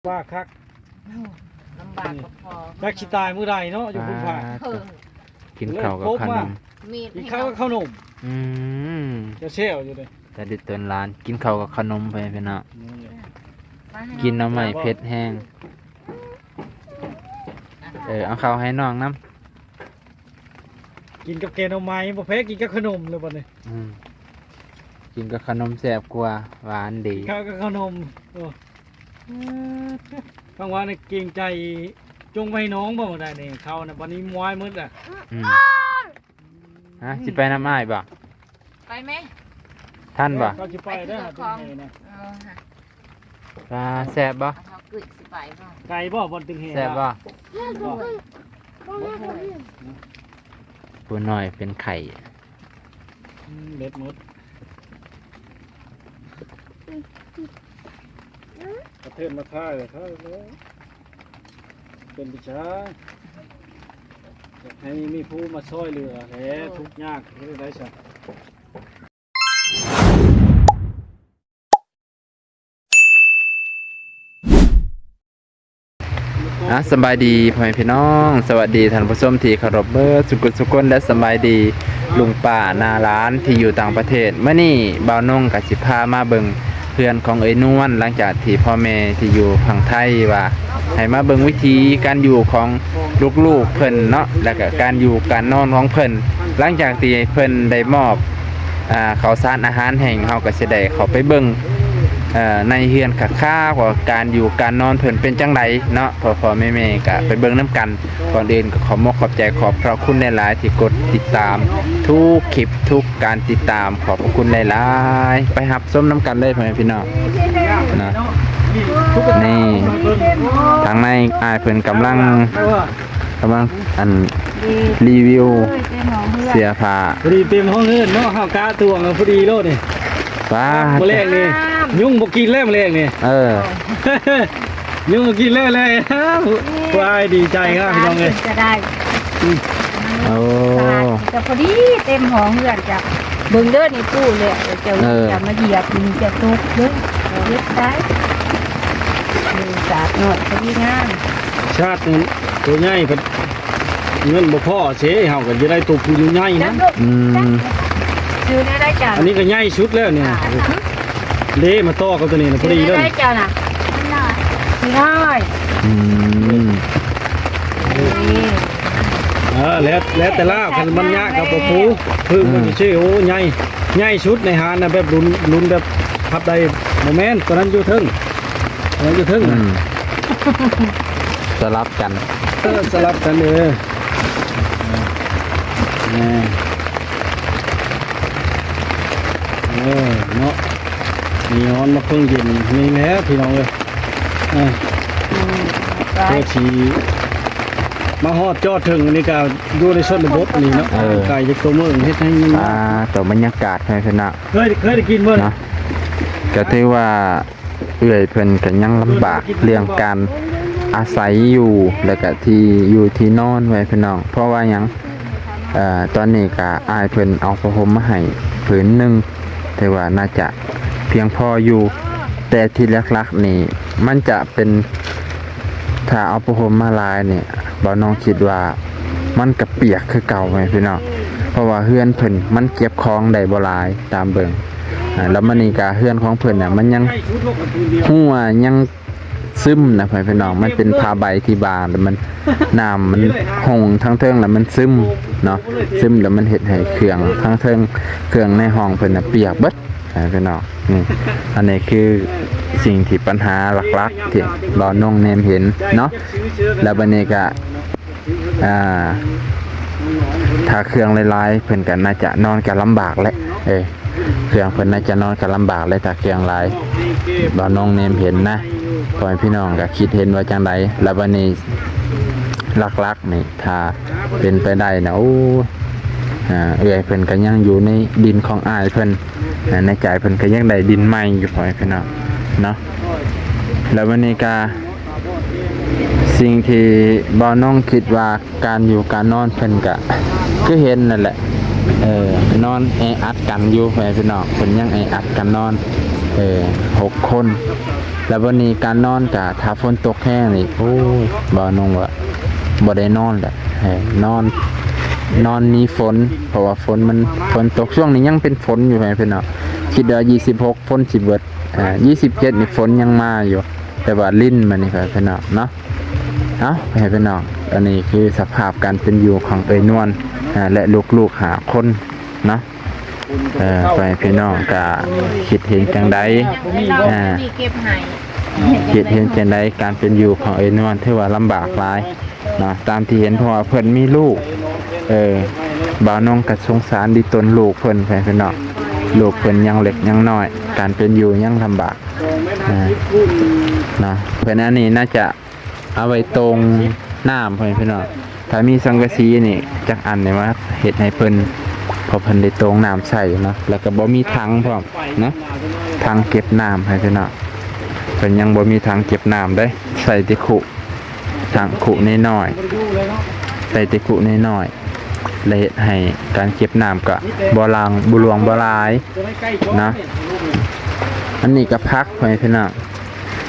ວ່າຄັກ ໂອ້ ລຳບາກກໍພໍ ຈັກຊິຕາຍມື້ໃດເນາະ ຢູ່ພຸ້ນພາ ອ່າ ເອີ ກິນເຂົ້າກັບຂະໜົມ ມີດ ກິນເຂົ້າກັບຂະໜົມ ອືມ ຈະແຊວຢູ່ເດ້ ແຕ່ເດັກຕົນຫຼານ ກິນເຂົ້າກັບຂະໜົມໄປພີ່ນ້ອງ ກິນໜໍ່ໄມ້ເຜັດແຮງ ເອີ ເອົາເຂົ້າໃຫ້ນ້ອງນຳ. ກິນກັບແກງໜໍ່ໄມ້ ບໍ່ແພ້ກິນກັບຂະໜົມເລີຍບັດນີ້ ອືມ ກິນກັບຂະໜົມແຊບກວ່າ ຫວານດີ ກິນກັບຂະໜົມ ໂອ້ ທາງວ່ານີ້ເກງໃຈ ຈົ່ງໄວ້ໃຫ້ນ້ອງບໍ່ໄດ້ນີ້ ເຂົ້ານະ ບັດນີ້ມວາຍໝົດລະ ອືມ ຮະ ຊິໄປນຳອ້າຍບໍ່? ໄປແມະ ທັນບໍ່? ເຂົາຊິໄປເດີ ປາແຊບບໍ່? ເຮົາກຶດຊິໄປບໍ່? ໄກບໍ່ບ່ອນຕຶງແຫ່ ແຊບບໍ່? ບໍ່ ບໍ່ ຜູ້ນ້ອຍເປັນໄຂ້ ອືມ ເບັດໝົດ ກະເທີນມາຖ່າຍ ຖ່າຍແລ້ວ ເປັນໄປຊະ ຢາກໃຫ້ມີຜູ້ມາຊ່ອຍເຫຼືອແຫຼະ ໂອ້ ທຸກຍາກເຮັດໄດ້ຊະ. ອ່າ ສະບາຍດີພໍ່ແມ່ພີ່ນ້ອງ ສະຫວັດດີທ່ານຜູ້ຊົມທີ່ເຄົາລົບເບິດສຸກຄົນ ແລະ ສະບາຍດີລຸງປ້ານ້າຫຼານທີ່ຢູ່ຕ່າງປະເທດ. ມື້ນີ້ບ່າວນົງກໍຊິພາມາເບິ່ງເຮືອນຂອງເອື້ອຍນວນ ຫຼັງຈາກທີ່ພໍ່ແມ່ທີ່ຢູ່ຝັ່ງໄທວ່າໃຫ້ມາເບິ່ງວິຖີການຢູ່ຂອງລູກໆເພິ່ນເນາະ ແລ້ວກໍການຢູ່ການນອນຂອງເພິ່ນ ຫຼັງຈາກທີ່ເພິ່ນໄດ້ມອບ ອ່າ ເຂົ້າສານອາຫານແຫ້ງ ເຮົາກໍຊິໄດ້ເຂົ້າໄປເບິ່ງ ເອີ ໃນເຮືອນຄັກໆ ວ່າການຢູ່ການນອນເພິ່ນເປັນຈັ່ງໃດເນາະ ພໍ່ໆແມ່ໆ ກໍໄປເບິ່ງນຳກັນ. ກ່ອນອື່ນກໍຂອບມົກຂອບໃຈ ຂອບພະຄຸນຫຼາຍໆ ທີ່ກົດຕິດຕາມທຸກຄລິບ ທຸກການຕິດຕາມ ຂອບພະຄຸນຫຼາຍໆ. ໄປຮັບຊົມນຳກັນເລີຍພໍ່ແມ່ພີ່ນ້ອງເນາະ. ນີ້ ທາງໃນອ້າຍເພິ່ນກຳລັງ ກຳລັງ ອັນ ຣີວິວເສື້ອຜ້າ ພໍດີເຕັມຫ້ອງເຮືອນເນາະ ເຮົາກະຕວງເອົາພໍດີໂລດນີ້ ປາດ ມື້ແລງນີ້ ຍຸງບໍ່ກິນແລ້ວມື້ແລງນີ້ ເອີ ຍຸງບໍ່ກິນແລ້ວແລ້ວ ວ້າຍ ດີໃຈຄັກພີ່ນ້ອງເອີຍ ຈະໄດ້ ອືມ ໂອ້ ສະອາດ ກະພໍດີເຕັມຫ້ອງເຮືອນ ຈະເບິ່ງເດີນີ້ປູເລີຍ ເຈົ້າ ເອີ ຈະມາຢຽບ ນີ້ຈະຕົກເດີ ເຮັດໄດ້ ນີ້ສາດນ້ອຍ ພໍດີງາມ ສາດໂຕໃຫຍ່ ເງິນບໍ່ພໍເຊ ເຮົາກໍຈະໄດ້ໂຕຜູ້ໃຫຍ່ນະ ອືມ ຄືແນວໃດຈ້າ ອັນນີ້ກໍໃຫຍ່ສຸດແລ້ວນີ້ ອ່າ ເດ້ ມາຕໍ່ກັບໂຕນີ້ນະ ພໍດີເລີຍ ແນວໃດຈ້ານະ ນ້ອຍ ນ້ອຍ ອືມ ນີ້ ເອີ ແລ້ວ ແລ້ວແຕ່ລາວ ຄັນມັນຍາກກໍບໍ່ປູ ຄືມັນຊິ ອືມ ໂອ້ ໃຫຍ່ ໃຫຍ່ສຸດໃນຮ້ານນະ ແບບລຸ້ນ ລຸ້ນແບບພັບໄດ້ ບໍ່ແມ່ນ ໂຕນັ້ນຢູ່ເທິງ ໂຕນັ້ນຢູ່ເທິງ ອືມ ສະຫຼັບກັນ ເອີ ສະຫຼັບກັນເດີ ເອີ ເອີ ເນາະ ມີຮ້ອນມາເພິ່ງເຢັນນີ້ແຫຼະພີ່ນ້ອງເອີຍ ເອີ ອືມ ເພື່ອຊິມາຮອດຈອດເຖິງນີ້ກະຢູ່ໃນຊົນນະບົດນີ້ເນາະ ເອີ ໄກຈາກຕົວເມືອງ ເຮັດໃຫ້ ອ່າ ຕົວບັນຍາກາດໃຫ້ເພິ່ນນະ ເຄີຍ ເຄີຍໄດ້ກິນບໍ່ນະ ເນາະ ກະຖືວ່າ ເອື້ອຍເພິ່ນກໍຍັງລຳບາກເລື່ອງການອາໄສຢູ່ ແລ້ວກະທີ່ຢູ່ທີ່ນອນໄວ້ພີ່ນ້ອງ ເພາະວ່າຫຍັງ ເອີ ຕອນນີ້ກະອ້າຍເພິ່ນເອົາຜ້າຫົ່ມມາໃຫ້ຜືນໜຶ່ງ ຖືວ່າໜ້າຈະພຽງພໍຢູ່ ແຕ່ທີ່ຫຼັກໆນີ້ມັນຈະເປັນ ຖ້າເອົາຜ້າຫົ່ມມາຫຼາຍນີ້ ບ່າວນ້ອງຄິດວ່າມັນກະປຽກຄືເກົ່າແມ່ນພີ່ນ້ອງ ເພາະວ່າເຮືອນເພິ່ນມັນເກັບຂອງໄດ້ບໍ່ຫຼາຍຕາມເບິ່ງ ອ່າ ແລ້ວມານີ້ກະເຮືອນຂອງເພິ່ນນະ ມັນຍັງຮົ່ວ ຍັງຊຶມນະ ພໍ່ແມ່ພີ່ນ້ອງ ມັນເປັນຜ້າໃບທີ່ບາງ ແລ້ວມັນ ນ້ຳມັນຫົ່ງທາງເທິງ ແລ້ວມັນຊຶມເນາະ ຊຶມແລ້ວມັນເຮັດໃຫ້ເຄື່ອງທາງເທິງ ເຄື່ອງໃນຫ້ອງເພິ່ນນະປຽກເບິດ ພີ່ນ້ອງ ນີ້ ອັນນີ້ຄືສິ່ງທີ່ ບັນຫາຫຼັກໆທີ່ບ່າວນົງແນມເຫັນເນາະ ແລ້ວບັດນີ້ກະ ອ່າ ຖ້າເຄື່ອງຫຼາຍໆ ເພິ່ນກະໜ້າຈະນອນກະລຳບາກແຫຼະ ເອີ ເຄື່ອງເພິ່ນໜ້າຈະນອນກະລຳບາກແຫຼະ ຖ້າເຄື່ອງຫຼາຍ ບ່າວນົງແນມເຫັນນະ ພໍ່ແມ່ພີ່ນ້ອງກະຄິດເຫັນວ່າຈັ່ງໃດ ແລ້ວບັດນີ້ຫຼັກໆນີ້ ຖ້າເປັນໄປໄດ້ນະ ໂອ້ ອ່າ ເອື້ອຍເພິ່ນກໍຍັງຢູ່ໃນດິນຂອງອ້າຍເພິ່ນ ໃນໃຈເພິ່ນກໍຢາກໄດ້ດິນໃໝ່ຢູ່ ພໍ່ແມ່ພີ່ນ້ອງເນາະ ແລ້ວວັນນີ້ກໍ ສິ່ງທີ່ບ່າວນ້ອງຄິດວ່າ ການຢູ່ການນອນເພິ່ນກໍຄືເຫັນນັ້ນແຫຼະ ເອີ ນອນແອອັດກັນຢູ່ ພໍ່ແມ່ພີ່ນ້ອງ ເພິ່ນຍັງແອອັດກັນນອນ ເອີ ຫົກຄົນ ແລ້ວບັດນີ້ການນອນກະ ຖ້າຝົນຕົກແຮງນີ້ ໂອ້ຍ ບ່າວນົງວ່າບໍ່ໄດ້ນອນແຫຼະ ໃຫ້ນອນ ນອນໜີຝົນ ເພາະວ່າຝົນມັນ ຝົນຕົກ ຊ່ວງນີ້ຍັງເປັນຝົນຢູ່ ໃຫ້ພີ່ນ້ອງ ຄິດວ່າ ຊາວຫົກ ຝົນຊິເບິດ ອ່າ ຊາວເຈັດນີ້ຝົນຍັງມາຢູ່ ແຕ່ວ່າລິນມານີ້ ໃຫ້ພີ່ນ້ອງເນາະ. ເອົ້າ ໃຫ້ພີ່ນ້ອງ ອັນນີ້ຄືສະພາບການເປັນຢູ່ຂອງເອື້ອຍນວນ ອ່າ ແລະ ລູກໆຫ້າຄົນເນາະ. ເອີ ພໍ່ແມ່ພີ່ນ້ອງກະຄິດເຫັນຈັ່ງໃດ ອ່າ ຄິດເຫັນຈັ່ງໃດ ການເປັນຢູ່ຂອງເອື້ອຍນວນ ຖືວ່າລຳບາກຫຼາຍເນາະ ຕາມທີ່ເຫັນ ເພາະວ່າເພິ່ນມີລູກ ເອີ ບ່າວນົງກະສົງສານດິຕົນລູກເພິ່ນ ພໍ່ແມ່ພີ່ນ້ອງ ລູກເພິ່ນຍັງເລັກຍັງນ້ອຍ ການເປັນຢູ່ຍັງລຳບາກ ອ່າ ເນາະ. ເພິ່ນອັນນີ້ໜ້າຈະ ເອົາໄວ້ໂຕ່ງນ້ຳ ພໍ່ແມ່ພີ່ນ້ອງ ຖ້າມີສັງກະສີນີ້ຈັກອັນນີ້ມາເຮັດໃຫ້ເພິ່ນ ເພາະເພິ່ນໄດ້ໂຕ່ງນ້ຳໃສ່ເນາະ ແລ້ວກໍບໍ່ມີຖັງພ້ອມເນາະ ຖັງເກັບນ້ຳ ພໍ່ແມ່ພີ່ນ້ອງ ເພິ່ນຍັງບໍ່ມີຖັງເກັບນ້ຳເດ້ ໃສ່ແຕ່ຄຸ ຖັງຄຸນ້ອຍໆ ໃສ່ແຕ່ຄຸນ້ອຍໆ ແລະເຮັດໃຫ້ການເກັບນ້ຳກໍບໍ່ຫຼັ່ງ ບໍ່ຫຼວງບໍ່ຫຼາຍເນາະ. ອັນນີ້ກໍຜັກ ພໍ່ແມ່ພີ່ນ້ອງ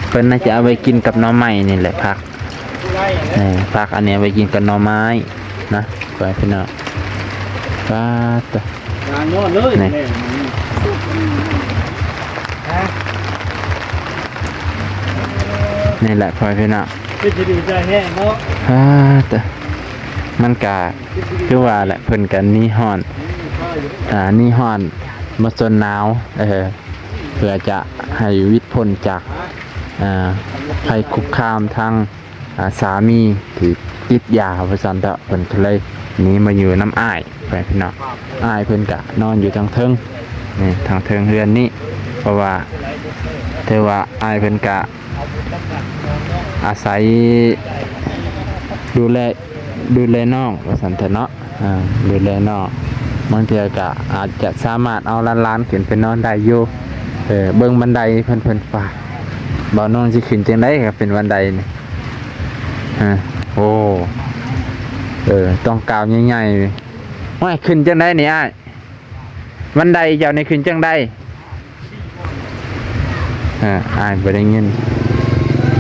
ເພິ່ນໜ້າຈະເອົາໄວ້ກິນກັບໜໍ່ໄມ້ນີ້ແຫຼະ ຜັກ ເອີ ຜັກອັນນີ້ເອົາໄວ້ກິນກັບໜໍ່ໄມ້ນະ ພໍ່ແມ່ພີ່ນ້ອງ. ປາດ ກາງນອນເລີຍ ນີ້ ນີ້ແຫຼະ ພໍ່ແມ່ພີ່ນ້ອງ ເປັນຊິດີໃຈແຮງເນາະ. ປາດ ມັນກະຄືວ່າແຫຼະ ເພິ່ນກະໜີຮ້ອນ ອ່າ ໜີຮ້ອນມາຊົນໜາວ ເອີ ເພື່ອຈະໃຫ້ຫວັດພົ້ນຈາກ ອ່າ ໄພຄຸກຄາມທາງ ອ່າ ສາມີທີ່ຕິດຢາວ່າຊັ້ນເຖາະ ເພິ່ນກໍເລີຍໜີມາຢູ່ນຳອ້າຍ ພໍ່ແມ່ພີ່ນ້ອງ. ອ້າຍເພິ່ນກະນອນຢູ່ທາງເທິງ ນີ້ ທາງເທິງເຮືອນນີ້ ເພາະວ່າຖືວ່າອ້າຍເພິ່ນກະອາໄສດູແລ ດູແລນ້ອງວ່າຊັ້ນເຖາະເນາະ ອ່າ ດູແລນ້ອງ ບາງເທື່ອກໍອາດຈະສາມາດເອົາຫຼານໆຂຶ້ນໄປນອນໄດ້ຢູ່. ເອີ ເບິ່ງບັນໄດເພິ່ນ ເພິ່ນ ປາດ ບ່າວນ້ອງຊິຂຶ້ນຈັ່ງໃດກໍເປັນບັນໄດນີ້ ຮະ ໂອ້ ເອີ ຕ້ອງກ້າວໃຫຍ່ໆ ໂອ້ຍ ຂຶ້ນຈັ່ງໃດນີ້ອ້າຍ ບັນໄດເຈົ້ານີ້ຂຶ້ນຈັ່ງໃດ? ເອີ ອ້າຍບໍ່ໄດ້ຍິນ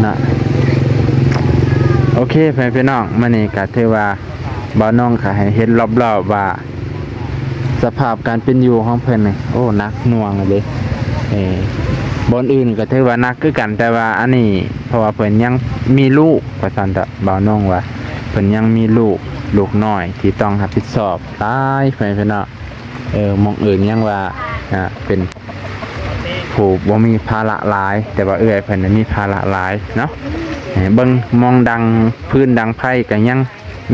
ເນາະ. ໂອເຄ ພໍ່ແມ່ພີ່ນ້ອງ ມື້ນີ້ກໍຖືວ່າບ່າວນ້ອງກໍໃຫ້ເຫັນລອບໆວ່າ ສະພາບການເປັນຢູ່ຂອງເພິ່ນນີ້ ໂອ້ ໜັກໜ່ວງເດ້. ເອີ ບ່ອນອື່ນກໍຖືວ່າໜັກຄືກັນ ແຕ່ວ່າອັນນີ້ ເພາະວ່າເພິ່ນຍັງມີລູກວ່າຊັ້ນເຖາະ ບ່າວນ້ອງວ່າ ເພິ່ນຍັງມີລູກ ລູກນ້ອຍທີ່ຕ້ອງຮັບຜິດຊອບຫຼາຍ ພໍ່ແມ່ພີ່ນ້ອງ. ເອີ ໝ່ອງອື່ນຍັງວ່າ ອ່າ ເປັນຜູ້ບໍ່ມີພາລະຫຼາຍ ແຕ່ວ່າເອື້ອຍເພິ່ນນະມີພາລະຫຼາຍເນາະ. ເອີ ເບິ່ງໝ່ອງດັງຟືນດັງໄຟກໍຍັງ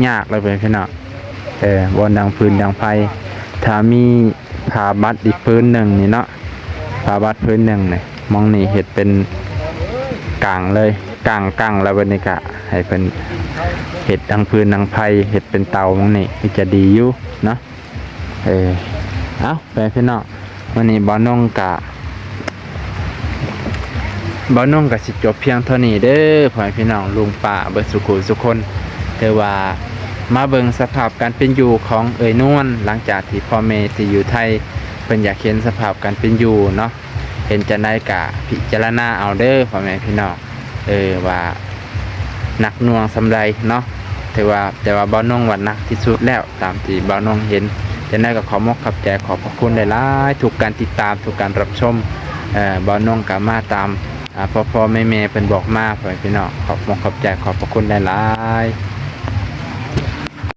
ຍາກເລີຍ ພໍ່ແມ່ພີ່ນ້ອງ. ເອີ ບ່ອນດັງຟືນດັງໄຟ ຖ້າມີຜ້າບັດອີກຟືນໜຶ່ງນີ້ເນາະ ຜ້າບັດຟືນໜຶ່ງນີ້ ໝ່ອງນີ້ເຮັດເປັນກາງເລີຍ ກາງໆ ແລ້ວບັດນີ້ກະໃຫ້ເພິ່ນເຮັດດັງຟືນດັງໄຟ ເຮັດເປັນເຕົາ ໝ່ອງນີ້ຄືຈະດີຢູ່ເນາະ. ເອີ ເອົ້າ ພໍ່ແມ່ພີ່ນ້ອງ ມື້ນີ້ບ່າວນົງກະ ບ່າວນົງກະຊິຈົບພຽງເທົ່ານີ້ເດີ ພໍ່ແມ່ພີ່ນ້ອງ ລຸງປ້າເບິດສູ່ຄູ່ສູ່ຄົນ. ຖືວ່າມາເບິ່ງສະພາບການເປັນຢູ່ຂອງເອື້ອຍນວນ ຫຼັງຈາກທີ່ພໍ່ແມ່ທີ່ຢູ່ໄທເພິ່ນຢາກເຫັນສະພາບການເປັນຢູ່ເນາະ. ເຫັນຈັ່ງໃດກະພິຈາລະນາເອົາເດີ ພໍ່ແມ່ພີ່ນ້ອງ ເອີ ວ່າໜັກໜ່ວງສ່ຳໃດເນາະ. ຖືວ່າ ແຕ່ວ່າບ່າວນົງວ່າໜັກທີ່ສຸດແລ້ວ ຕາມທີ່ບ່າວນົງເຫັນ. ຈັ່ງໃດກໍຂອບມົກຂອບໃຈ ຂອບພະຄຸນຫຼາຍໆ ທຸກການຕິດຕາມ ທຸກການຮັບຊົມ. ເອີ ບ່າວນົງກໍມາຕາມ ອ່າ ພໍ່ໆແມ່ໆເພິ່ນບອກມາ ພໍ່ແມ່ພີ່ນ້ອງ ຂອບມົກຂອບໃຈ ຂອບພະຄຸນຫຼາຍໆ.